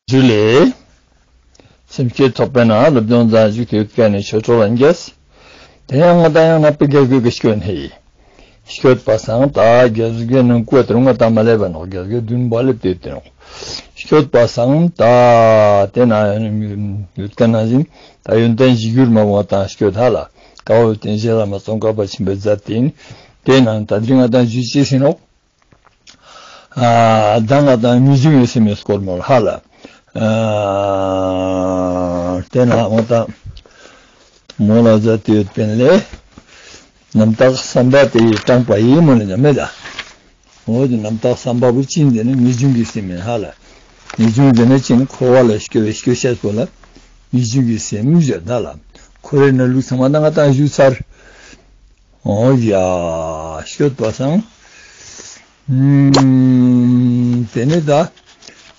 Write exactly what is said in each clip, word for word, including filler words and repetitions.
ཇུ་ལེ། སེམས་བསྐྱེད་ཚོགས་པའི་ནང་སློབ་སྦྱོང་མཛད་བཞུགས་ཏེ་ཡོད་མཁན་ནི་ཆོས་གྲོགས་ལྷན་རྒྱས། དེ་ཡང་ང་དང་ཡང་ན་པའི་རྒྱལ་སྒོའི་སྐྱོན་ཧེ། སྐྱོད་པ་སང་ད་རྒྱལ་སྒོའི་ནང་ཀུ་བ་དེ་རུ་ང་དང་མ་སླེབས་པ་ནོག། རྒྱལ་སྒོའི་མདུན་པ་སླེབས་ཏེ་ཡོད་དེ་ནོག། སྐྱོད་པ་སང་ད་དེ་ན་ཡོད་མཁན་ནང་བཞིན་ད་ཡོན་ཏན་གཞིར་གྱུར་མ་བོ་ང་དང་སྐྱོད་ཧ་ལ། ཀ་བོ་ཡོན་ཏན་གཞན་ལ་མ་ཙོང་ཁ་པ་ཆེན་པོའི་མཛད་དེ་ཡིན། དེ་ནང་ད་དེ་རིང་ང་དང་ཇུ་ཅེས་ཡིན་ནོག། ཨ་ད་ང་དང་ངེས་འབྱུང་གི་སེམས་ཡོད་སྐོར་མོལ་ཧ་ལ། ཨ་དེ་ན་ང་དང་མོལ་ལ་མཛད་དེ་ཡོད་པིན་ལེ། རྣམ་དག་བསམ་པ་དེ་ཡིས་དྲངས་པ་ཡིས་མོལ་ལེ་ཉམས་མེད་ད། འོ་དེ་རྣམ་དག་བསམ་པ་བོ་ཅི་ཡིན་དེ་ནི་ངེས་འབྱུང་གི་སེམས་ཡིན་ཧ་ལ། ངེས་འབྱུང་དེ་ནི་ཅི་ཡིན་འཁོར་བ་ལ་སྐྱོ་བའི་སྐྱོ་ཤས་པོ་ལ་ངེས་འབྱུང་གི་སེམས་ཞེས་ད་ལ། འཁོར་བའི་གནས་ལུགས་ཚང་མ་ད་ང་དང་ཞུས་ཚར། འོ་ཡ། སྐྱོད་པ་སང་། ཨུམ། དེ་ནས་ད།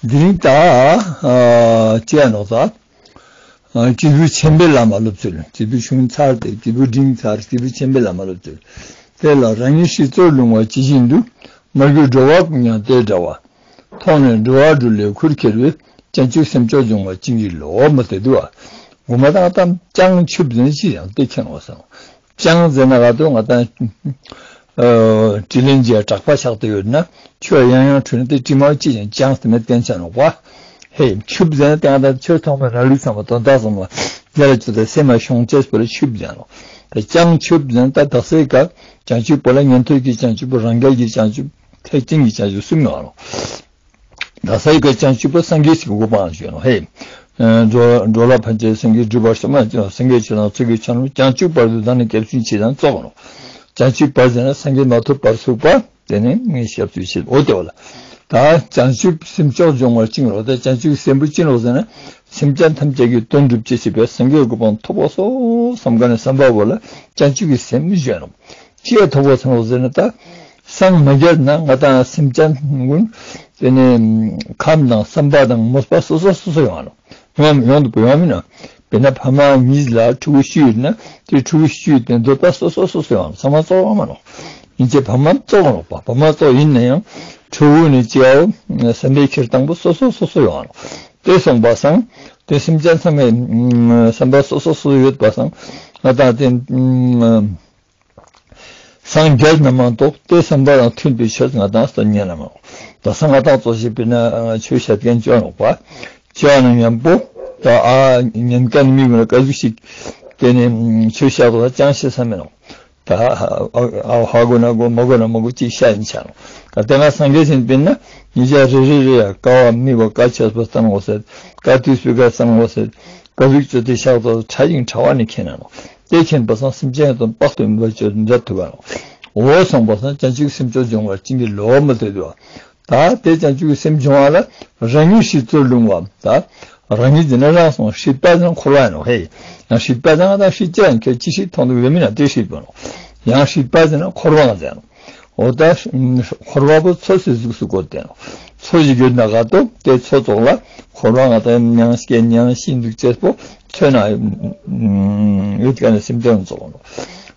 དེ་རིང་ད། ཨ་ཅི་ཡ་ནོག་ད། ཨ་སྐྱེས་བུ་ཆེན་པོའི་ལམ་སློབ་ཚུལ། སྐྱེས་བུ་ཆུང་ཚར་ཏེ་སྐྱེས་བུ་འབྲིང་ཚར་སྐྱེས་བུ་ཆེན་པོའི་ལམ་སློབ་ཚུལ། དེ་ལ་རང་ཉིད་སྲིད་མཚོར་ལྷུང་བ་ཇི་བཞིན་དུ། མར་གྱུར་འགྲོ་བ་ཀུན་ཀྱང་དེ་འདྲ་བ། མཐོང་ནས་འགྲོ་བ་སྒྲོལ་བའི་ཁུར་ཁྱེར་བའི། བྱང་ཆུབ་སེམས་མཆོག་འབྱུང་བར་བྱིན་གྱིས་རློབས། མ་དེ་དུ་བ། གོ་མ་དང་ཏམ་བྱང་ཆུབ་ཟེར་ཅི་ཡང་དེ་མཁྱེན་འོ་སང་། བྱང་ཟེར་ན་ག་དོ་ང་དང་ཨ་དྲིན་ལན་འཇལ་གྲགས་པ་ཆགས་ཏེ་ཡོད་ན་ཆོས་ཡང་ཡང་འཁྲུལ་ན་དེ་དྲི་མ་ཅི་ཡང་བྱང་སྟེ་མེད་མཁན་ཆ་ནོག་པ། ཧེ་ཆུབ་ཟེར་ན་དེ་ང་དང་ཆོས་ཐོག་མའི་རང་ལུགས་ཚང་མ་དོན་དག་ཚང་མ་རྒྱ་ལ་ཆུབ་ཏེ་སེམས་མ་ཤོང་ཅེས་པོ་ལ་ཆུབ་ཟེར་ནོག། དེ་བྱང་ཆུབ་ཟེར་ན་ད་དག་སའི་ཀ་བྱང་ཆུབ་པོ་ལ་ཉན་ཐོས་ཀྱི་བྱང་ཆུབ་པོ་རང་རྒྱལ་གྱི་བྱང་ཆུབ་ཐེག་ཆེན་གྱི་བྱང་ཆུབ་གསུམ་ཡོད་ནོག། དག་སའི་ཀ་བྱང་ཆུབ་པོ་སངས་རྒྱས་སི་གོ་འཕང་ཞུ་ནོག་ཧེ། འགྲོ་འགྲོ་ལ་ཕན་ཕྱིར་སངས་རྒྱས་འགྲུབ་པར་ཤོག་མ་སངས་རྒྱས་ཆོས་དང་ཚོགས་ཀྱི་མཆོག་རྣམས་བྱང་ཆུབ་བར་དུ་བདག་ནི་སྐྱབས་སུ་མཆི་དང་ཙོགས་ནོག། བྱང་ཆུབ་བར་ཟེར་ན་སངས་རྒྱས་མ་ཐོབ་བར་ཚུགས་པ་དེ་ནི་ངས་སྐྱབས་སུ་མཆི་འོ་དེ་བ་ལ། ད་བྱང་ཆུབ་སེམས་མཆོག་འབྱུང་བར་བྱིན་རོགས་ད་བྱང་ཆུབ་སེམས་པོ་བྱིན་རོགས་ཟེར་ན་སེམས་ཅན་ཐམས་ཅད་ཀྱི་དོན་སྒྲུབ་ཅེས་བྱེད་པའི་སངས་རྒྱས་གོ་འཕང་ཐོབ་པ་སོགས་བསམ་ག་ནས་བསམ་པ་བོ་ལ་བྱང་ཆུབ་ཀྱི་སེམས་ཞུ་ནོག། ཅི་ཡ་ཐོབ་པ་སོང་ཟེར་ན་ད། སངས་མ་རྒྱས་ན་ང་དང་སེམས་ཅན་ཀུན། དེ་ནས་ཁམས་དང་བསམ་པ་དང་མོས་པ་སོ་སོ་སོ་སོ་ཡོང་ང་ནོག། ཡོང་ཡོང་འདུག་པ་ཡོང་མིན་ན། དཔེར་ན་ཕ་མ་གཉིས་ལ་ཕྲུ་གུ་བཅུ་ཡོད་ན་དེ་ཕྲུ་གུ་བཅུ་ཡོད་དེ་འདོད་པ་སོ་སོ་སོ་སོ་ཡོང་ང་ནོག། ཚང་མ་གཙོ་བོ་མ་ནོག། ཡིན་ཚེ་ཕ་མ་གཙོ་བོ་ནོག་པ། ཕ་མ་གཙོ་ཡིན་ན་ཡང་ཕྲུ་གུ་ནི་ཅི་ཡའོ་བསམ་པའི་འཁྱེར་སྟངས་པོ་སོ་སོ་སོ་སོ་ཡོང་ང་ནོག། དེ་སོང་པ་སང་དེ་སེམས་ཅན་ཚང་མའི་བསམ་པ་སོ་སོ་སོ་སོ་ཡོད་པ་སང་ང་དང་དེ། སངས་རྒྱས་ན་མ་གཏོགས་དེ་བསམ་པ་དང་མཐུན་པའི་ཆོས་ང་དང་སྟོན་ཉན་ན་མ་ནོག། ད་སང་ང་དང་གཙོ་ཆེ་དཔེར་ན་ཆོས་བཤད་མཁན་བཅོ་ནོག་པ། བཅོ་ན་མཉམ་པོ་ད་ཨ་ཉན་མཁན་མི་ཀུན་ལ་ག་ཟུག་ཞིག་དེ་ནས་ཆོས་བཤད་པ་ཅང་ཤེས་ས་མེད་ནོག། ད་ཨ་ཧ་གོ་ན་གོ་མ་གོ་ན་མ་གོ་ཅིག་བཤད་ཡིན་ཆ་ནོག། ད་དེ་ང་སངས་རྒྱས་ཡིན་དཔེར་ན་ཉིན་ཞག་རེ་རེ་རེ་ཡ་ཀ་བ་མི་བ་ཀ་ཆོས་པ་སྟན་འོ་ཟེར། ཀ་དུས་སུ་ཀ་སང་འོ་ཟེར། ག་ཟུག་བཅོས་ཏེ་བཞག་ཏོ་ཕྲ་ཞིང་ཕྲ་བ་ནི་མཁྱེན་ན་ནོག། དེ་མཁྱེན་པ་སང་སེམས་ཅན་དོན་དཔག་ཏུ་མེད་པ་ཅོ་མཛད་ཐུབ་པ་ནོག། འོ་སོང་པ་སང་བྱང་ཆུབ་སེམས་མཆོག་འབྱུང་བར་བྱིན་གྱིས་རློབས་མ་དེ་དུ་བ། ད་དེ་བྱང་ཆུབ་སེམས་འབྱུང་བ་ལ་རང་ཉིད་སྲིད་མཚོར་ལྷུང་བ་ད། རང་ཉིད་དེ་ནི་རང་སོང་སྲིད་པ་ཟེར་ན་འཁོར་བ་ཡིན་ནོག་ཧེ། ཡང་སྲིད་པ་ཟེར་ན་ད་སྲིད་ཅེས་ཡང་ཁྱོད་ཅི་སྲིད་མཐོང་འདུག་ཡོད་མིན་ན་དེ་སྲིད་པ་ནོག། ཡང་སྲིད་པ་ཟེར་ན་འཁོར་བ་ཟེར་ནོག། འོ་ད་འཁོར་བ་པོ་མཚོ་སི་གཟུགས་སུ་བཀོད་དེ་ནོག། མཚོ་ཞིག་ཡོད་ན་ག་ཏོ་དེ་མཚོ་ཙོགས་ལ་འཁོར་བ་ང་དང་མྱང་སྐྱེ་མྱང་ཤི་འདུག་ཅེས་པོ་མཚོའི་ནང་ཡོད་མཁན་ནི་སེམས་ཅན་ཙོགས་ནོག།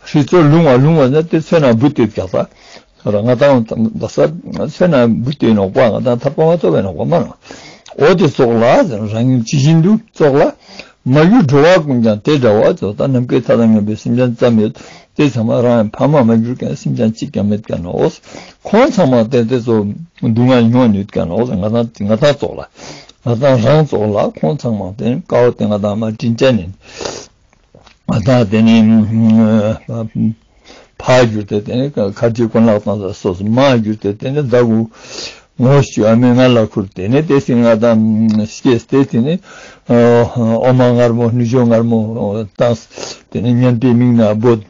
སྲིད་མཚོར་ལྷུང་བ་ལྷུང་བ་ཟེར་ན་དེ་མཚོའི་ནང་བུད་དེ་ཀྱག་ད། ང་དང་ད་ས་མཚོའི་ནང་བུད་དེ་ནོག་པ། ང་དང་ཐར་པ་མ་ཐོབ་པའི་ནོག་པ་མ་ནོག། འོ་དེ་ཙོགས་ལ་རང་ཉིད་ཇི་བཞིན་དུ་ཙོགས་ལ། མར་གྱུར་འགྲོ་བ་ཀུན་ཀྱང་དེ་འདྲ་བ་ཙོགས་ད་ནམ་མཁའི་མཐའ་དང་མཉམ་པའི་སེམས་ཅན་ཙམ་ཡོད། དེ་ཚང་མ་རང་ཡང་ཕ་མ་མ་གྱུར་མཁན་སེམས་ཅན་གཅིག་ཀྱང་མེད་མཁན་ནོག། ཁོང་ཚང་མ་དེ་དེ་ཚོ་སྡུག་བསྔལ་མྱོང་ནུས་མཁན་ནོག། ང་དང་ང་དང་ཙོགས་ལ་ང་དང་རང་ཙོགས་ལ་ཁོང་ཚང་མ་དེ་ཀ་བོ་དེ་ང་དང་མ་དྲིན་ཅན་ནི་ང་དང་དེ་ནི་ཕ་གྱུར་ཏེ་དེ་ནི་ཁ་རྗེ་ཀུན་ལེགས་དང་སོ་སོ་མ་གྱུར་ཏེ་དེ་ནི་ཟླ་དགུ་ངོ་བཅུ་ཨ་མའི་མངལ་ལ་ཁུར། དེ་ནས་དེ་སྲིད་ང་དང་སྐྱེས་ཏེ་དེ་ནས་འོ་མ་མངར་མོ་ནུ་ཞོ་མངར་མོ་བཏང་། དེ་ནས་སྙན་པའི་མིག་ན་འབོད།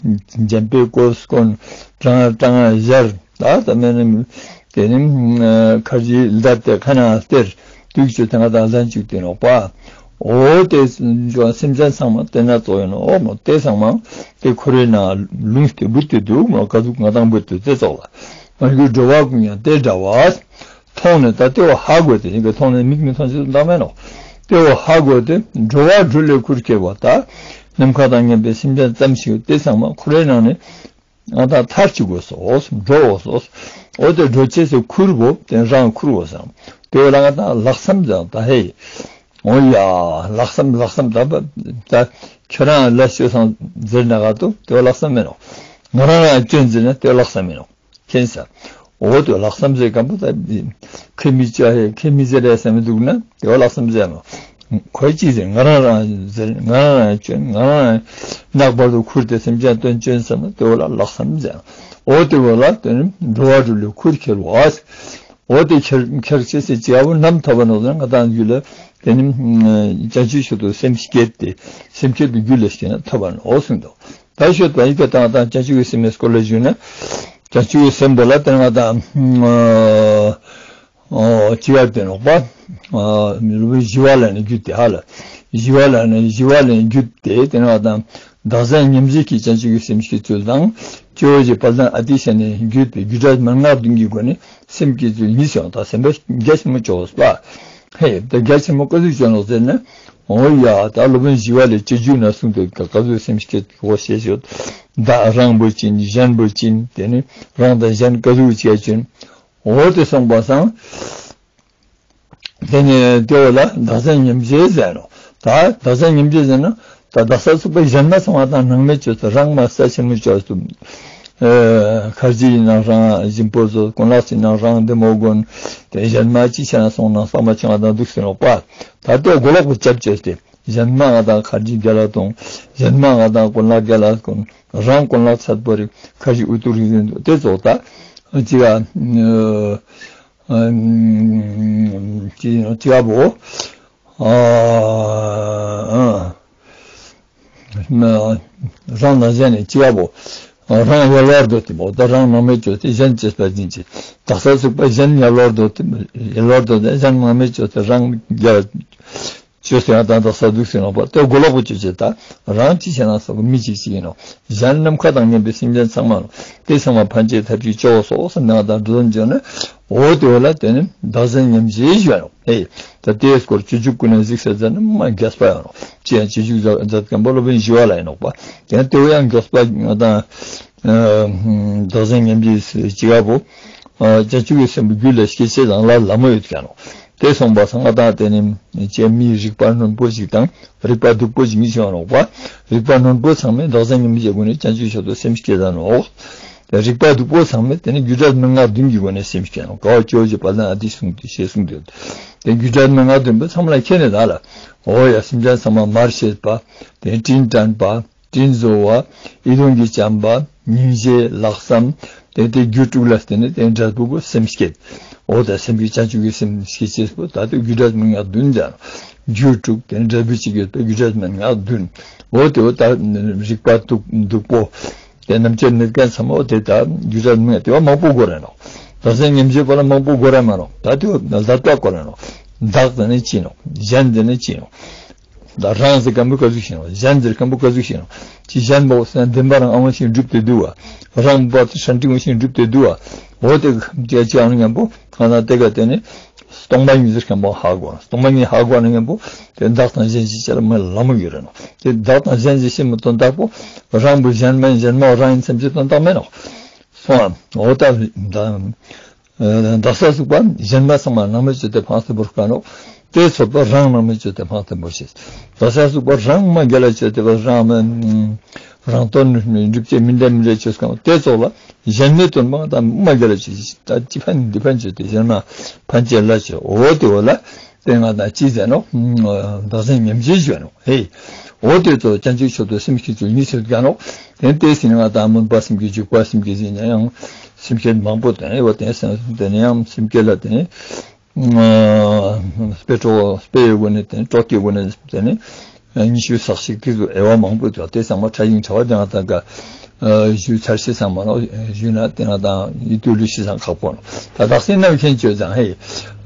འཇམ་པའི་གོས་གོན། གྲང་ངར་གྲང་ངར་སྦྱར། ད་ད་མེད་ན་དེ་ནས་ཁར་ཇི་ལྡབ་སྟེ་ཁ་ན་སྟེར། དུག་ཆུ་དེ་ང་དང་ལན་བཅུག་དེ་ནོག་པ། འོ་དེ་སེམས་ཅན་ཚང་མ་དེ་ན་ཙོགས་ཡིན་ནོག། འོ་མོ་དེ་ཚང་མ་དེ་འཁོར་བའི་ནང་ལྷུང་སྟེ་བུད་དེ་འདུག་མོ་ག་ཟུག་ང་དང་བུད་དེ་དེ་ཙོགས་ལ། མར་གྱུར་འགྲོ་བ་ཀུན་ཀྱང་དེ་འདྲ་བ། མཐོང་ནས་ད་དེ་བོ་ཧ་གོ་སྟེ་ཡིན་པས་མཐོང་ནས་མིག་མི་མཐོང་ཅེས་བཏང་མེད་ནོག། དེ་བོ་ཧ་གོ་སྟེ་འགྲོ་བ་སྒྲོལ་བའི་ཁུར་ཁྱེར་བ་ད། ནམ་མཁའ་དང་མཉམ་པའི་སེམས་ཅན་ཙམ་ཞིག་དེ་ཚང་མ་འཁོར་བའི་ནང་ནས་ང་དང་ཐར་ཅིག་དགོས་སོ། འགྲོ་འོ་སོ། འོ་དེ་འགྲོ་ཅེས་སི་ཁུར་བོ་དེ་རང་ཁུར་དགོས་སམ། དེ་བོ་ལ་ང་དང་ལྷག་བསམ་ཙང་ད་ཧེ། འོ་ཡ། ལྷག་བསམ་ལྷག་བསམ་ད་ད་ཁྱོད་རང་ལ་སྤྱོད་སང་ཟེར་ན་ག་ཏོ་དེ་བོ་ལྷག་བསམ་མེན་ནོག། ང་རང་རང་སྤྱོད་ཟེར་ན་དེ་བོ་ལྷག་བསམ་མེན་ནོག། མཁྱེན་ས། འོ་དེ་བོ་ལྷག་བསམ་ཟེར་མཁན་པོ་ད་ཁྱོད་མི་ཅོ་ཧེ་ཁྱོད་མི་ཟེར་ཡ་བསམ་མི་འདུག་ན་དེ་བོ་ལྷག་བསམ་ཟེར་ནོག། ཁོས་ཅི་ཟེར། ང་རང་རང་ཟེར། ང་རང་རང་སྤྱོད། ང་རང་རང་ནག་པར་དུ་ཁུར་ཏེ་སེམས་ཅན་དོན་སྤྱོད་བསམ་ན་དེ་བོ་ལ་ལྷག་བསམ་ཟེར་ནོག། འོ་དེ་བོ་ལ་དེ་ནི་འགྲོ་བ་སྒྲོལ་བའི་ཁུར་ཁྱེར་བ། འོ་དེ་ཁྱེར་ཁྱེར་ཅེས་སི་ཅི་ཡ་བོ་ནམ་ཐོབ་པ་ནོག་ཟེར་ན་ང་དང་རྒྱུད་ལ་དེ་ནི་བྱང་ཆུབ་མཆོག་ཏུ་སེམས་བསྐྱེད་དེ་སེམས་བསྐྱེད་དེ་རྒྱུད་ལ་སྐྱེས་ན་ཐོབ་པ་ནོག་གསུངས་འདུག། ད་ཤོད་པ་ཡི་གེ་དང་དང་བྱང་ཆུབ་ཀྱི་སེམས་མའི་སྐོར་ལ་ཞུས་ན། བྱང་ཆུབ་ཀྱི་སེམས་པོ་ལ་དེ་ང་དང་ཨ་ཅི་ཡ་དེ་ནོག་པ། ཨ་ཞི་བ་ལྷ་ནས་བརྒྱུད་དེ་ཧ་ལ། ཞི་བ་ལྷ་ནས་ཞི་བ་ལྷ་ནས་བརྒྱུད་དེ་དེ་ང་དང་བདག་ཅག་ཉམས་བཞེས་ཀྱི་བྱང་ཆུབ་ཀྱི་སེམས་བསྐྱེད་ཚུལ་དང་། སྤྱོད་པ་བཞི་དཔལ་ལྡན་ཨ་ཏི་ཤ་ནས་བརྒྱུད་པའི་རྒྱུ་འབྲས་མན་ངག་བདུན་གྱི་སྒོ་ནས་སེམས་བསྐྱེད་ཚུལ་གཉིས་སུ་ཡང་དག་སེམས་དཔའ་རྒྱ་ཆེན་མོ་ཅོས་པ། ཧེ། ད་རྒྱ་ཆེན་མོ་ཀ་ཟུག་ཅོ་ནོག་ཟེར་ན། འོ་ཡ། ད་སློབ་དཔོན་ཞི་བ་ལྷས་སྤྱོད་འཇུག་ན་གསུངས་ཏེ་ཀ་ཟུག་སེམས་བསྐྱེད་གོ་ཤེས་ཤོད། ད་རང་བོ་ཅིན་གཞན་བོ་ཅིན་དེ་ནི་རང་དང་གཞན་ཀ་ཟུག་ཅིག་ཅོ་ནོག། འོ་དེ་སོང་པ་སང་། དེ་ནི་དེ་བོ་ལ་བདག་ཅག་ཉམས་བཞེས་ཟེར་ནོག། ད་བདག་ཅག་ཉམས་བཞེས་ཟེར་ན་ད་བདག་ས་ཚུགས་པ་གཞན་མ་ཚང་མ་དང་སྣང་མེད་ཅོས་ཏེ་རང་མ་རྩ་ཆེན་མོ་ཅོས་ཏེ། ཨེ་ཁར་ཇི་ཡིན་ན་རང་གཞན་པོ་ཚོ་གོན་ལག་ཅི་ན་རང་བདེ་མོ་གོན། དེ་གཞན་མ་ཅི་བྱས་ན་སོང་ན་ས་མ་ཆང་བ་དང་འདུག་ཟེར་ནོག་པ། ད་དེ་གོ་ལོག་པོ་རྐྱབ་ཅོས་ཏེ་གཞན་མ་ང་དང་ཁར་ཇི་རྒྱལ་ལ་གཏོང་། གཞན་མ་ང་དང་གོན་ལག་རྒྱལ་ལ་གོན། རང་གོན་ལག་ཚད་པོ་རིག་ཁར་ཇི་འུ་ཐུག་རིག་ཟེར་འདུག། དེ་ཚོགས་ད་ཅི་ག་ཨ་ཅི་ཅི་ག་བོ། ཨ་ཨ་རང་དང་གཞན་ནི་ཅི་ག་བོ། རང་ཡལ་བར་འདོད་དེ་བོ་ད་རང་སྣང་མེད་ཅོས་ཏེ་གཞན་གཅེས་པར་འཛིན་ཅེས། བདག་ས་ཚུགས་པ་གཞན་ཡལ་བར་འདོད་དེ་ཡལ་བར་འདོད་དེ་གཞན་སྣང་མེད་ཅོས་ཏེ་རང་རྒྱལ་ཅོས་ཏེ་ཡང་དག་བདག་ས་འདུག་ཟེར་ནོག་པ། དེ་གོ་ལོག་པོ་ཅོས་ཅེས་ད་རང་ཅི་བྱས་ན་སོགས་མི་ཅིག་ཅིག་ཡིན་ནོག། གཞན་ནམ་མཁའ་དང་མཉམ་པའི་སེམས་ཅན་ཚང་མ་ནོག། དེ་ཚང་མ་ཕན་བྱེད་ཐབས་ཀྱི་སྤྱོད་པ་སོགས་སུ་ནང་དང་འགྲོ་འདོད་ཅོས་ན། འོ་དེ་བོ་ལ་དེ་ནི་བདག་ཅག་ཉམས་བཞེས་ཞུ་བ་ནོག། ཧེ། ད་དེའི་སྐོར་སྤྱོད་འཇུག་ཀུན་ནས་གཟིགས་ས་མཛད་ན་མ་རྒྱས་པ་ཡང་ནོག། ཅི་ཡང་སྤྱོད་འཇུག་མཛད་མཁན་པོ་སློབ་དཔོན་ཞི་བ་ལྷ་ཡིན་ནོག་པ། དེ་ནི་དེ་བོ་ཡང་རྒྱས་པ་ང་དང་བདག་ཅག་ཉམས་བཞེས་ཅི་ག་བོ། བྱང་ཆུབ་ཀྱི་སེམས་རྒྱུད་ལ་སྐྱེ་ཅེས་དང་ལ་ལ་མོ་ཡོད་ཀྱང་ནོག། དེ་སོང་པ་སང་ང་དང་དེ་ནི་ཅེས་མིའི་རིག་པ་རྣོན་པོ་ཞིག་དང་རིག་པ་སྡུག་པོ་ཞིག་གཉིས་ཡོད་ནོག་པ། རིག་པ་རྣོན་པོ་ཚང་མས་བདག་ཅག་ཉམས་བཞེས་སྒོ་ནས་བྱང་ཆུབ་མཆོག་ཏུ་སེམས་བསྐྱེད་ད་ནོག། དེ་རིག་པ་སྡུག་པོ་ཚང་མས་དེ་ནི་རྒྱུ་འབྲས་མན་ངག་བདུན་གྱི་སྒོ་ནས་སེམས་བསྐྱེད་ནོག། དཀའ་བ་སྤྱོད་པ་བཞི་དཔལ་ལྡན་ཨ་ཏི་གསུངས་ཏེ་ཞེས་གསུངས་ཏེ་ཡོད། དེ་རྒྱུ་འབྲས་མན་ངག་བདུན་པོ་ཚང་མ་ལ་མཁྱེན་ནས་ད་ལ། འོ་ཡ། སེམས་ཅན་ཚང་མ་མར་ཤེས་པ། དེ་ནི་དྲིན་དྲན་པ། དྲིན་གཟོ་བ། ཡིད་གཏོང་གི་བྱམས་པ། སྙིང་རྗེ། ལྷག་བསམ། དེ་དེ་རྒྱུ་དྲུག་ལ་བརྟེན་ནས་དེ་འབྲས་བུ་པོ་སེམས་བསྐྱེད། འོ་ད་སེམས་ཀྱི་བྱང་ཆུབ་ཀྱི་སེམས་བསྐྱེད་ཅེས་པོ་ད་དེ་རྒྱུ་འབྲས་མན་ངག་བདུན་ཟེར་ནོག། རྒྱུ་དྲུག་དེ་འབྲས་བུ་གཅིག་ཡོད་པའི་རྒྱུ་འབྲས་མན་ངག་བདུན། འོ་དེ་འོ་ད་རིག་པ་སྡུག་སྡུག་པོ། དེ་རྣམ་དཔྱོད་མེད་མཁན་ཚང་མ་འོ་དེ་ད་རྒྱུ་འབྲས་མན་ངག་དེ་བ་མང་པོ་དགོས་རེད་ནོག། བདག་ཅག་ཉམས་བཞེས་པ་ལ་མང་པོ་དགོས་རེད་མ་ནོག། ད་དེ་འོ་ལ་དགོས་རེད་ནོག། བདག་དེ་ནི་ཅི་ནོག། གཞན་དེ་ནི་ཅི་ནོག། ད་རང་ཟེར་མཁན་པོ་ཀ་ཟུག་ཤེས་ནོག། གཞན་ཟེར་མཁན་པོ་ཀ་ཟུག་ཤེས་ནོག། ཅི་གཞན་པོ་ཟེར་ན་བདེན་པ་རང་ཨ་བོ་ཞིག་གྲུབ་སྟེ་འདུག་བ། རང་བ་དེ་ཧྲན་ཏིང་བོ་ཞིག་གྲུབ་སྟེ་འདུག་བ། འོ་དེ་ཅི་ཅི་ཨང་མཉམ་པོ་གང་ན་དེ་ག་དེ་ནི་སྟོང་པ་ཉིད་ཟེར་མཁན་པོ་ཧ་གོ། སྟོང་པ་ཉིད་ཧ་གོ་ན་མཉམ་པོ་དེ་བདག་དང་གཞན་ཞིག་ཅི་ལ་མི་ལ་མོ་ཡོད་རེད་ནོག། དེ་བདག་དང་གཞན་ཞིག་ཤེས་མི་དོན་དག་པོ་རང་བོ་གཞན་མིན་གཞན་མ་རང་ཡིན་སེམས་ཀྱི་དོན་དག་མེད་ནོག། སོང་ཨ། འོ་ད་ད། བདག་ས་ཚུགས་པ་གཞན་མ་ཚང་མ་སྣང་མེད་ཅོས་ཏེ་ཕངས་ཏེ་བོར་དཀའ་ནོག། དེ་ཚོགས་པ་རང་སྣང་མེད་ཅོས་ཏེ་ཕངས་ཏེ་བོར་ཤེས། བདག་ས་ཚུགས་པ་རང་མ་རྒྱལ་ལ་ཅོས་ཏེ་བ་རང་མ་རང་དོན་སྒྲུབ་བྱེད་མི་འདྲ་མི་འདྲ་ཅོས་ཀྱང་དེ་ཚོགས་ལ་གཞན་མའི་དོན་མ་ད་མ་རྒྱལ་ལ་ཅོས་ད་ཅི་ཕན་འདི་ཕན་ཅོས་ཏེ་གཞན་མ་ཕན་ཅེས་ལ་ཅོས། འོ་དེ་འོ་ལ་དེ་ང་ད་ཅི་ཟེར་ནོག། བདག་ཅག་ཉམས་བཞེས་ཞུ་ནོག། ཧེ། འོ་དེ་ཚོ་བྱང་ཆུབ་མཆོག་ཏུ་སེམས་བསྐྱེད་ཚུལ་གཉིས་སུ་དགའ་ནོག། དེ་དེ་སྲིད་ང་དང་སྨོན་པ་སེམས་བསྐྱེད་འཇུག་པ་སེམས་བསྐྱེད་ཟེར་ན་ཡང་སེམས་བསྐྱེད་མང་པོ་དང་འོ་དེ་སེམས་དེ་ནས་ཡང་སེམས་བསྐྱེད་ལ་དེ་ནས་དཔེ་གྲོགས་དཔེ་ཡི་སྒོ་ནས་དེ་ནས་གྲོགས་ཀྱི་སྒོ་ནས་དེ་ནས་ཉི་ཤུ་རྩ་གཅིག་དེ་ཚོ་དབྱེ་བ་མང་པོ་འདུག། དེ་ཚང་མ་ཕྲ་ཞིང་ཕྲ་བ་དེ་ང་དང་ག་ཞུ་ཚར་ཤེས་ཚང་མ་ནོག། ཞུས་ན་དེ་ང་དང་ཡིད་དུ་ལུས་ཤེས་ཚང་ཁག་པོ་ནོག། ད་བདག་སེམས་རྣམ་མཁྱེན་ཅོས་ཙང་ཧེ།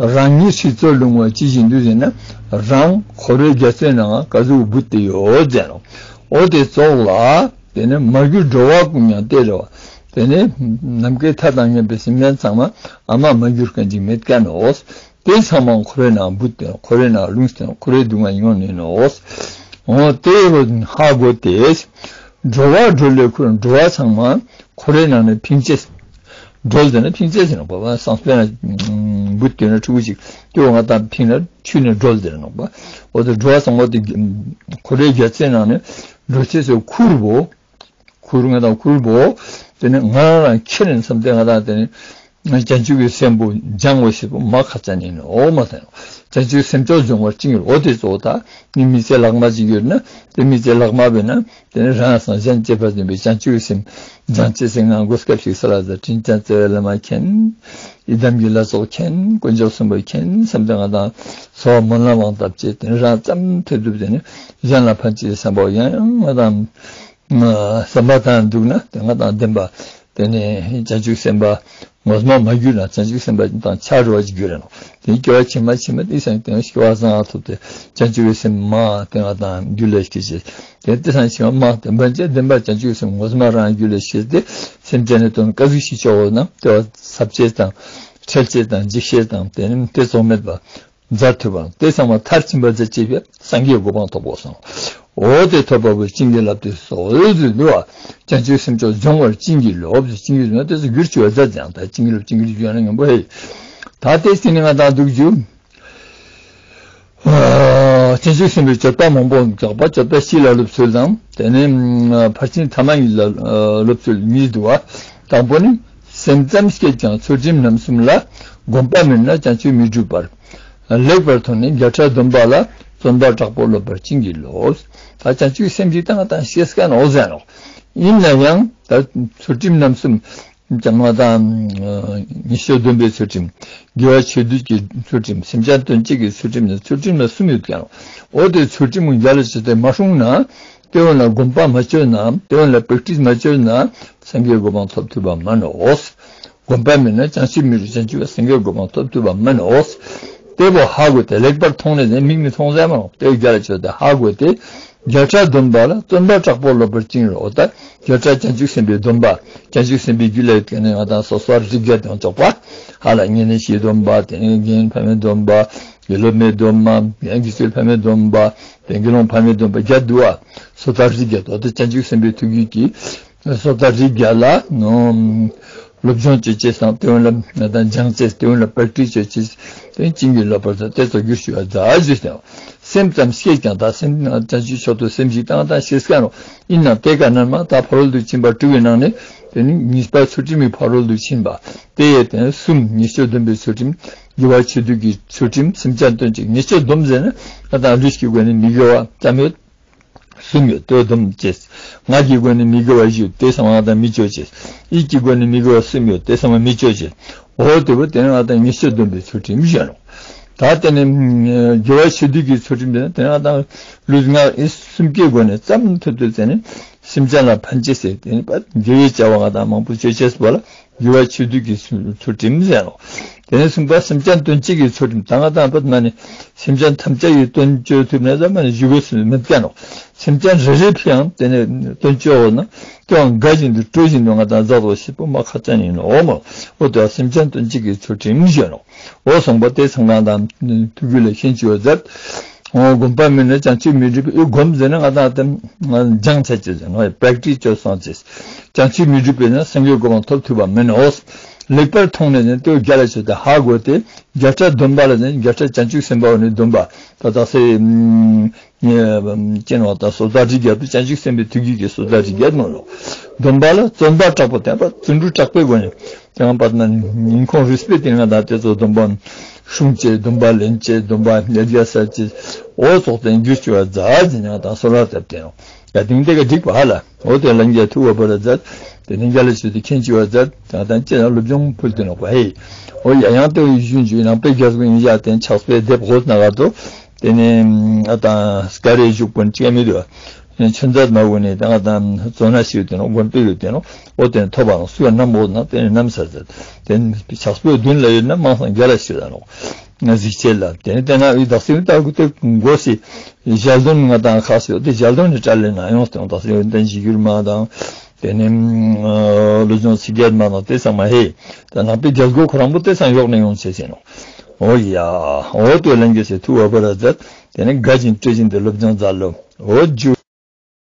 རང་ཉིད་སྲིད་མཚོར་ལྷུང་བ་ཅི་བཞིན་དུ་ཟེར་ན་རང་འཁོར་བའི་རྒྱ་མཚོའི་ནང་ཀ་ཟུག་བུད་དེ་ཡོད་ཟེར་ནོག། འོ་དེ་ཚོགས་ལ་དེ་ནས་མར་གྱུར་འགྲོ་བ་ཀུན་ཀྱང་དེ་རེ་བ། དེ་ནས་ནམ་མཁའི་མཐའ་དང་མཉམ་པའི་སེམས་ཅན་ཚང་མ་ཨ་མ་མར་གྱུར་མཁན་ཅིག་མེད་མཁན་ནོག། དེ་ཚང་མ་འཁོར་བའི་ནང་བུད་དེ་འཁོར་བའི་ནང་ལྷུང་སྟེ་འཁོར་བའི་སྡུག་བསྔལ་མྱོང་ནས་ནོག། འོ་དེ་རུ་ཧ་གོ་སྟེ། འགྲོ་བ་སྒྲོལ་བའི་ཁུར། འགྲོ་བ་ཚང་མ་འཁོར་བའི་ནང་ནས་ཕིང་ཅེས། སྒྲོལ་ཟེར་ན་ཕིང་ཅེས་ཟེར་ན་བོ་བ་སངས་པའི་ན་ བུད་དེ་ན་ཕྲུ་གུ་ཅིག་དེ་བོ་ང་དང་ཕིང་ན་ཆུ་ནེ་སྒྲོལ་དེ་ནོག་པ། འོ་དེ་སྒྲོལ་སོང་བ་དེ་འཁོར་ལོའི་རྒྱལ་མཚན་ནང་ནེ་སྒྲོལ་ཅེས་སི་ཁུར་བོ། ཁུར་ང་དང་ཁུར་བོ། དེ་ནེ་ང་རང་ཁྱེར་ནེ་བསམ་སྟེ་ང་དང་དེ་ནེ་བྱང་ཆུབ་ཀྱི་སེམས་པོ་སྦྱང་བ་ཞིག་པོ་མ་ཁ་ཅན་ཡིན་ནོག་མ་དང་། བྱང་ཆུབ་སེམས་མཆོག་སྦྱོང་བར་བྱིན་གྱིས་རློབས། དེ་གཙོ་བོ་ད་ནི་མི་ཚེ་ལྷག་མ་ཅིག་ཡོད་ན་དེ་མི་ཚེ་ལྷག་མ་བས་ན་དེ་ནེ་རང་སང་གཞན་གཅེས་པར་འཛིན་པའི་བྱང་ཆུབ་ཀྱི་སེམས་སྦྱང་ཅེས་སི་ང་གོ་སྐབས་ཤིག་སལ་ལ་ཟ། དྲིན་ཅན་རྩེ་བའི་བླ་མ་མཁྱེན། ཡི་དམ་གྱི་ལྷ་ཚོགས་མཁྱེན། དཀོན་མཆོག་གསུམ་པོ་མཁྱེན་བསམ་སྟེ་ང་དང་གསོལ་བ་སྨོན་ལམ་བཏབ་ཅེས་དེ་ནེ་རང་ཙམ་ཐེ་ཐུབ་དེ་ནེ་གཞན་ལ་ཕན་ཅེས་བསམ་པ་ཡང་ཡང་ང་དང་བསམ་པ་དང་འདུག་ན་དེ་ང་དང་བདེན་པ་དེ་ནེ་བྱང་ཆུབ་སེམས་དཔའ་ངོ་མ་མ་གྱུར་ན་བྱང་ཆུབ་སེམས་དཔའ་དང་ཆ་རོ་བ་ཅིག་གྱུར་ར་ནོག། དེ་སྐྱེ་བ་ཕྱི་མ་ཕྱི་མ་དེ་སང་དེ་སྐྱེ་བ་བཟང་ང་ཐོབ་སྟེ་བྱང་ཆུབ་ཀྱི་སེམས་མ་དེ་ང་དང་རྒྱུད་ལ་སྐྱེ་ཅེས། དེ་དེ་སང་ཕྱི་མ་མ་དེ་བན་ཅེས་བདེན་པ་བྱང་ཆུབ་ཀྱི་སེམས་ངོ་མ་རང་རྒྱུད་ལ་སྐྱེས་ཏེ་སེམས་ཅན་ནི་དོན་ཀ་ཟུག་ཤིག་ཆོག་འོ་ན་དེ་བ་ཟབ་ཅེས་དང་ཁྲེལ་ཅེས་དང་འཇིགས་ཅེས་དང་དེ་ནེ་དེ་ཚོགས་མེད་པ། མཛད་ཐུབ་པ་དེ་ཚང་མ་མཐར་ཕྱིན་པ་མཛད་ཅེས་པའི་སངས་རྒྱས་གོ་འཕང་ཐོབ་བོ་སོང་། འོ་དེ་ཐོབ་པ་བོ་བྱིན་གྱིས་བརླབས་ཏེ་གསོལ་ཟེར་འདུག་བ། བྱང་ཆུབ་སེམས་མཆོག་སྦྱོང་བར་བྱིན་གྱིས་རློབས། བྱིན་གྱིས་རློབས་ཏེ་གྱུར་ཅུག་པ་མཛད་ཀྱང་ད་བྱིན་གྱིས་རློབས་བྱིན་གྱིས་རློབས་ཡང་ན་མཉམ་པོ་ཧེ། ད་དེ་སྟིང་ནེ་ང་དང་འདུག་རྒྱུ། བྱང་ཆུབ་སེམས་དཔའི་སྤྱོད་པ་མང་པོ་འདུག་པ། སྤྱོད་པ་སྤྱི་ལ་སློབ་ཚུལ་དང་དེ་ནེ་ཕར་ཕྱིན་ཐ་མ་གཉིས་ལ་སློབ་ཚུལ་གཉིས་འདུག་བ། དང་པོ་ནི། སེམས་ཙམ་བསྐྱེད་ཀྱང་ཚུལ་ཁྲིམས་རྣམ་གསུམ་ལ། གོམས་པ་མེད་ན་བྱང་ཆུབ་མི་འགྲུབ་པར། ལེགས་པར་མཐོང་ནས་བརྒྱ་ཕྲག་བསྡོམས་པ་ལ། བརྩོན་པ་དྲག་པོས་སློབ་པར་བྱིན་གྱིས་རློབས། ད་བྱང་ཆུབ་སེམས་ཀྱི་སྟེང་ང་དང་ཤེས་ཀ་ནོག་ཟེར་ནོག། ཡིན་ན་ཡང་ད་ཚུལ་ཁྲིམས་རྣམ་གསུམ། ང་དང་ཉེས་སྤྱོད་སྡོམ་པའི་ཚུལ་ཁྲིམས། དགེ་བ་ཆོས་སྡུད་ཀྱི་ཚུལ་ཁྲིམས། སེམས་ཅན་དོན་བྱེད་ཀྱི་ཚུལ་ཁྲིམས་ནི་ཚུལ་ཁྲིམས་ལ་གསུམ་ཡོད་ཀ་ནོག། འོ་དེ་ཚུལ་ཁྲིམས་རྒྱལ་ལ་བྱས་ཏེ་མ་སྲུང་ན། དེ་བོ་ལ་གོམས་པ་མ་བཅོས་ན། དེ་བོ་ལ་པེག་ཊིས་མ་བཅོས་ན། སངས་རྒྱས་གོ་འཕང་ཐོབ་ཐུབ་པ་མ་ནོག། གོམས་པ་མེད་ན་བྱང་ཆུབ་མི་འགྲུབ། བྱང་ཆུབ་སངས་རྒྱས་གོ་འཕང་ཐོབ་ཐུབ་པ་མ་ནོག། དེ་བོ་ཧ་གོ་སྟེ་ལེགས་པར་མཐོང་ནས་ཟེར་མིག་ནེ་མཐོང་ཟེར་མ་ནོག། དེ་རྒྱལ་ལ་བྱས་ཏེ་ཧ་གོ་སྟེ་བརྒྱ་ཕྲག་བསྡོམས་པ་ལ་བརྩོན་པ་དྲག་པོས་སློབ་པར་བྱིན་གྱིས་རློབས། འོ་ད་བརྒྱ་ཕྲག་བྱང་ཆུབ་སེམས་དཔའི་སྡོམ་པ། བྱང་ཆུབ་སེམས་དཔའི་རྒྱུད་ལ་ཡོད་མཁན་ནི་ང་དང་སོ་སོ་རིགས་བརྒྱད་དང་ཆོག་པ། ཧ་ལ་བསྙེན་གནས་བཞིའི་སྡོམ་པ། དེ་ནེ་དགེ་བསྙེན་ཕ་མའི་སྡོམ་པ། དགེ་སློབ་མའི་སྡོམ་པ། ཡང་དགེ་ཚུལ་ཕ་མའི་སྡོམ་པ། དེ་དགེ་སློང་ཕ་མའི་སྡོམ་པ་བརྒྱད་འདུག་བ། སོ་ཐར་རིགས་བརྒྱད་དོ། དེ་བྱང་ཆུབ་སེམས་དཔའི་ཐུགས་རྒྱུད་ཀྱི་སོ་ཐར་རིགས་བརྒྱད་ལ་ནོ། སློབ་སྦྱོང་བྱེད་ཅེས་དང་དེ་བོ་ལ་ང་དང་སྦྱང་ཅེས། དེ་བོ་ལ་པེག་ཊིས་བྱེད་ཅེས། དེ་བྱིན་གྱིས་རློབ་པར་མཛད། དེ་ཚོ་གྱུར་ཅུག་པ་མཛད་ཞུས་ཏེ། སེམས་ཙམ་བསྐྱེད་ཀྱང་ད་སེམས་བྱང་ཆུབ་མཆོག་ཏུ་སེམས་ཤིག་བཏང་དང་ཤེས་ཀ་ནོག། ཡིན་ན་དེ་ཀ་ནེ་མ་ད་ཕ་རོལ་ཏུ་ཕྱིན་པ་དྲུག་གི་ནང་ནེ་དེ་ནི་གཉིས་པ་ཚུལ་ཁྲིམས་ཀྱི་ཕ་རོལ་ཏུ་ཕྱིན་པ། དེ་ཡི་དེ་ནེ་གསུམ་ཉེས་སྤྱོད་སྡོམ་པའི་ཚུལ་ཁྲིམས། དགེ་བ་ཆོས་སྡུད་ཀྱི་ཚུལ་ཁྲིམས། སེམས་ཅན་དོན་བྱེད་ཉེས་སྤྱོད་སྡོམ་ཟེར་ན་ང་དང་ལུས་ཀྱི་སྒོ་ནས་མི་དགེ་བ་ཙམ་ཡོད། གསུམ་ཡོད། དེ་སྡོམ་ཅེས། ངག་གི་སྒོ་ནས་མི་དགེ་བ་བཞི་ཡོད། དེ་ཚང་མ་ང་དང་མི་ཅོ་ཅེས། ཡིད་ཀྱི་སྒོ་ནས་མི་དགེ་བ་གསུམ་ཡོད། དེ་ཚང་མ་མི་ཅོ་ཅེས། འོ་དེ་བོ་དེ་ནི་ང་དང་ཉེས་སྤྱོད་སྡོམ་པའི་ཚུལ་ཁྲིམས་ཞུ་ནོག། ད་དེ་ནི་དགེ་བ་ཆོས་སྡུད་ཀྱི་ཚུལ་ཁྲིམས་དེ་ནི་དེ་ནི་ང་དང་ལུས་ངག་ཡིད་གསུམ་ཀའི་སྒོ་ནས་ཙམ་ཐུབ་ཐུབ་དེ་ནི་སེམས་ཅན་ལ་ཕན་ཅེས་ཟེར། དེ་ནི་དགེ་བའི་བྱ་བ་ང་དང་མང་པོ་ཅོ་ཅེས་པོ་ལ། དགེ་བ་ཆོས་སྡུད་ཀྱི་ཚུལ་ཁྲིམས་ཟེར་ནོག། དེ་ནེ་གསུམ་པ་སེམས་ཅན་དོན་བྱེད་ཀྱི་ཚུལ་ཁྲིམས། ད་ང་དང་པད་མ་ནི་སེམས་ཅན་ཐམས་ཅད་ཀྱི་དོན་ཅོ་ཐུབ་ན་ཙམ་མ་ནི་ཞུ་དགོས་སུ་མེད་ཀ་ནོག། སེམས་ཅན་རེ་རེ་ཕིའང་དེ་ནེ་དོན་ཅོ་འོ་ན་དེའང་དགའ་བཞིན་དུ་སྤྲོ་བཞིན་དུ་ང་དང་མཛད་དོ་ཞིག་པོ་མ་ཁ་ཅན་ཡིན་ནོག་འོ་མ། འོ་དེ་སེམས་ཅན་དོན་བྱེད་ཀྱི་ཚུལ་ཁྲིམས་ཞུ་ནོག། འོ་གསུམ་པོ་དེ་ཚང་མ་ང་དང་ཐུགས་རྒྱུད་ལ་ཤེས་ཅུག་པ་མཛད། འོ་གོམས་པ་མེད་ན་བྱང་ཆུབ་མི་འགྲུབ་པའི། འོ་གོམས་ཟེར་ན་ང་དང་དེ་སྦྱང་ཚར་ཅེས་ཟེར་ནོག། པེག་ཊིས་ཅོས་སོང་ཅེས། བྱང་ཆུབ་མི་འགྲུབ་པས་ན་སངས་རྒྱས་གོ་འཕང་ཐོབ་ཐུབ་པ་མིན་ནོག། ལེགས་པར་མཐོང་ནས་ནི་དེ་རྒྱལ་ལ་བྱས་ཏེ་ཧ་གོ་སྟེ་བརྒྱ་ཕྲག་བསྡོམས་པ་ལ་ནི་བརྒྱ་ཕྲག་བྱང་ཆུབ་སེམས་དཔའ་བོ་ནི་སྡོམ་པ་ད་དག་ས་ཅེས་ནོག། ད་སོ་ཐར་རིགས་བརྒྱད་དུ་བྱང་ཆུབ་སེམས་དཔའི་ཐུགས་རྒྱུད་ཀྱི་སོ་ཐར་རིགས་བརྒྱད་ནོག། སྡོམ་པ་ལ་བརྩོན་པ་དྲག་པོ་དེ་བ་བརྩོན་འགྲུས་དྲག་པོའི་སྒོ་ནས། དེའང་པད་མ་ཉིན་གུང་རུས་པའི་སྟེང་ང་དང་དེ་ཚོ་སྡོམ་པ་སྲུང་ཅེས། སྡོམ་པ་ལེན་ཅེས། སྡོམ་པ་ལས་རྒྱ་བསལ་ཅེས། འོ་ཚོགས་དེ་གྱུར་ཅུག་པ་མཛད་ཟེར་ནས་ང་དང་གསོལ་བ་བཏབ་སྟེ་ནོག། ཡ་དེང་དེ་ཀ་འགྲིག་པ་ཧ་ལ། འོ་དེ་ལྷན་རྒྱས་ཐུགས་མཁྱེན་པར་མཛད། དེ་ནེ་རྒྱལ་ལ་བྱས་ཏེ་མཁྱེན་ཅུག་པར་མཛད། ང་དང་ཅི་ན་སློབ་སྦྱོང་ཕུལ་ཏེ་ནོག་པ་ཧེ། འོ་ཡ་ཡང་དེ་བོ་ཡིད་བཞིན་ནང་པའི་རྒྱལ་སྒོ་ཡིན་ཡ་དེ་ཕྱག་དཔེ་དེབ་འོ་ན་ག་དོ། དེ་ནེ་ང་དང་སྐ་རེ་བཞུགས་པོ་ཅི་ཡང་མི་འདུག། ཆོས་མཛད་མ་གུན་ནི་ད་ང་དང་མཛོ་ན་ཞིག་ཡོད་དེ་ནོག། དགོན་པའི་ཡོད་དེ་ནོག། འོ་དེ་ཐོབ་པའང་སུ་ཡང་ནམ་འོ་ན་དེ་ནེ་ནམ་ས་ཟེར། དེ་ཕྱག་དཔེ་བདུན་ལ་ཡོད་ན་མང་སང་བརྒྱ་ལ་ཞིག་ཟེར་ནོག། ང་གཟིགས་ཅེས་ལ་དེ་ནེ་དེ་ན་འི་དག་སེ་ད་གུ་དེ་གོ་སི་ཞལ་འདོན་ང་དང་ཁ་སི་ཡོད་དེ་ཞལ་འདོན་ནི་དྲ་ལེ་ན་ཡོངས་ཏེ་དག་སེ་ཡོད་དེ་འཇིགས་ཡུལ་མ་དང་། དེ་ནེ་བློ་སྦྱོང་ཚིག་བརྒྱད་མ་དང་དེ་ཚང་མ་ཧེ། ད་ནང་པའི་རྒྱལ་སྒོ་ཁོ་རང་པོ་དེ་ཚང་ཡོག་ནེ་ཡོང་ཅེས་ཟེར་ནོག། འོ་ཡ། འོ་དེ་ལྷན་རྒྱས་སེ་ཐུགས་མཁྱེན་པར་མཛད། དེ་ནེ་དགའ་བཞིན་སྤྲོ་བཞིན་དུ་སློབ་སྦྱོང་མཛད་ལོ། འོ་ཇུ།